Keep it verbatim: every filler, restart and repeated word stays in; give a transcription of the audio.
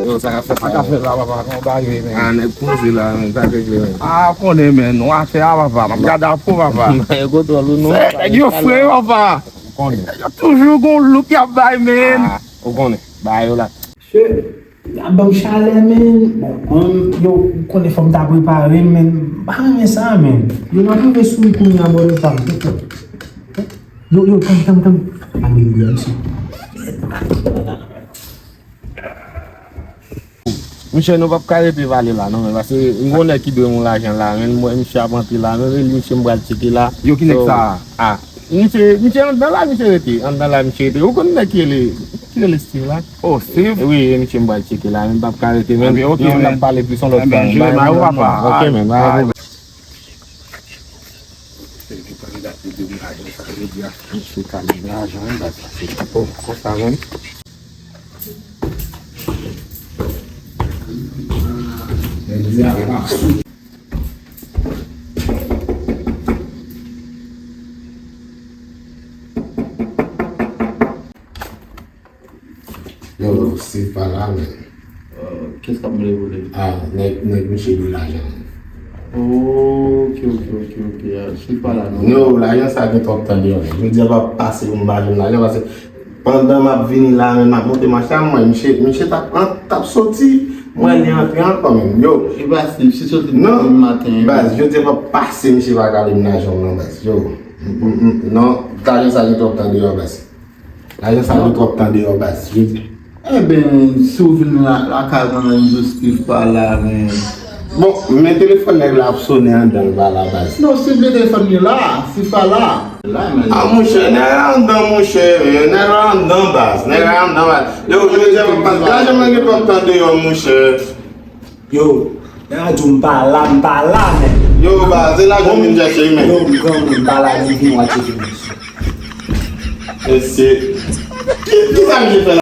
Yo, sa k ap fèt la? Sa k ap fèt la, papa? Kòman w bagay, men? Ah, nèg poze la, men, sa k regle, men? Ah, ou konnen, men, nou atè a, papa. M ap gade a po, papa. Yo kontwòl ou, non? Nèg yo fre, papa. Ou konnen. Yo toujou gon look y ap bay, men. Ah, ou konnen. Ba yo la. Che, y ap ban m chalè, men. Bon, mwen, yo, ou konnen fò m ta prepare m, men. M pa renmen sa, men. Yo, m ap rive sou ou kounye a, bò, yo pa m. Yo, yo, tann, tann, tann. Ale, yo, misye. Monchè, nou p ap ka rete pale la, non, men, paske m gon nèg ki dwe m yon lajan la, men, m wè misye ap antre la, men, rele misye, m pral tcheke la. Yo, ki nèg sa a? Ah, misye, misye anndan la, misye rete. Anndan la, misye rete. Ou konn nèg ki rele, ki rele Steve la? Oh, Steve? Wi, e misye m pral tcheke la, men m p ap ka rete, men. Ebyen, ok, men. N ap pale plis yon lòt fwa, men. Ebyen, jere bagay ou, papa. Ok, men, bagay ou. Misye ka gen lajan sa, misye ka gen lajan, wi, baz, paske, oh, konsa menm. Yo, Steve pa la, men. Euh, kiyès k ap mande pou li? Ah, nèg, nèg misye dwe lajan. Ok, ok, ok, ok. Ah, Steve pa la, non? Yo, lajan sa gen twòp tan deyò, men. Jodi a pa pase pou m pa jwenn lajan, paske pandan m ap vini la, men m ap monte machin, mwen, misye, misye t ap, t ap soti, mwen, li antre ankò, men. Yo. E pa si, misye soti depi maten. Non, baz, jodi a pa pase, misye pa ka ba m lajan, non, baz. Yo. Mm, mm, mm, non, lajan sa gen twòp tan deyò, baz. Lajan sa gen twòp tan deyò, baz. Eben, si w vin la, lakay mwen menm, Steve pa la, men. Bon, men telefòn nèg la ap sonnen anndan, l pa la, baz. Non, Steve, men telefòn li la, Steve pa la. La, men. Ah, monchè, nèg la anndan, monchè, nèg la anndan, baz. Nèg la anndan, baz. Yo, jodi a pa, lajan mwen gen twòp tan deyò, monchè. Yo, nèg la di w m pa la, m pa la, men. Yo, baz, se lajan m vin chèche, men. Yo, m granmoun, m pa la, m vin wè tcheke misye. Mesye. Ki, ki sa misye fè la?